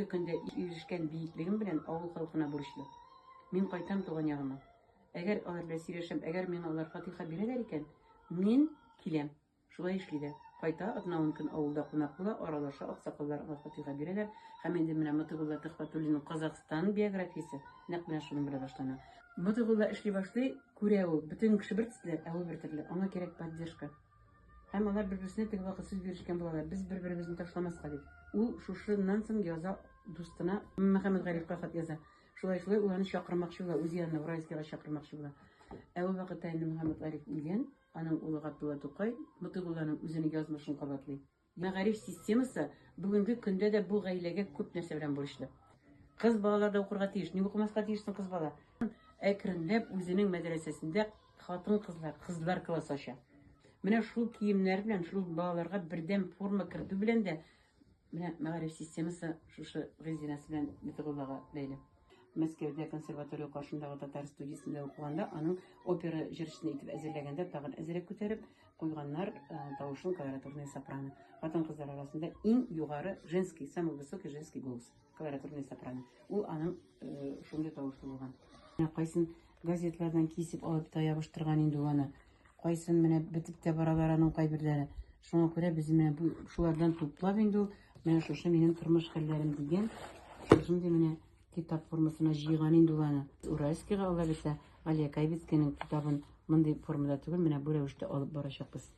бүгенге көндә ирешкән биеклегем белән авыл халкына бурычлы. Мин кайтам туган ягыма. Әгәр алар белән сөйләшәм, әгәр миңа алар фатиха бирәләр икән, мин киләм. Шулай эшли дә. Кайта, атна-ун көн авылда кунак була, аралаша, аксакаллар аңа фатиха бирәләр. Һәм инде менә Мотыйгулла Төхвәтуллинның Казахстан биографиясе нәкъ менә шуның белән башлана. Мотыйгулла эшли башлый, күрә ул, бөтен кеше бер төсле, ә ул бер төрле. Аңа кирәк поддержка. Һәм алар бер-берсенә теге вакыт сүз бирешкән булалар, без бер-беребезне ташламаска дип. Ул шушыннан соң яза дустына, Мөхәммәтгарифка хат яза. Шулай-шулай ул аны чакырмакчы була, үзе янына Уральскига чакырмакчы була. Ә ул вакытта инде Мөхәммәтгариф үлгән. Аның улы Габдулла Тукай Мотыйгулланың үзенең язмышын кабатлый. Мәгариф системасы бүгенге көндә дә бу гаиләгә күп нәрсә белән бурычлы. Кыз балалар да укырга тиеш. Ник укымаска тиеш соң кыз бала? Әкренләп үзенең мәдрәсәсендә хатын-кызлар, кызлар классы ача. Менә шул киемнәр белән, шул балаларга бердәм форма кертү белән дә менә мәгариф системасы шушы Гыйздинасы белән Мотыйгуллага бәйле. Мәскәүдә консерватория каршындагы татар студиясендә укыганда аның опера җырчысын итеп әзерләгәндә тагын әзрәк күтәреп куйганнар э, тавышын колоратурный сопрано. Хатын-кызлар арасында иң югары женский, самый высокий женский голос, колоратурный сопрано. Ул аның э, шундый тавышлы булган. Менә кайсын газетлардан кисеп алып та ябыштырган инде ул аны. Кайсын менә бетеп тә баралар аның кайберләре. Шуңа күрә без менә бу шулардан туплап инде ул менә шушы минем тормыш хәлләрем дигән шушындый менә китап формасына җыйган инде ул аны. Уральскига алла бирсә, Галия Кайбицкийның китабын мондый формада түгел, менә бу рәвештә алып барачакбыз.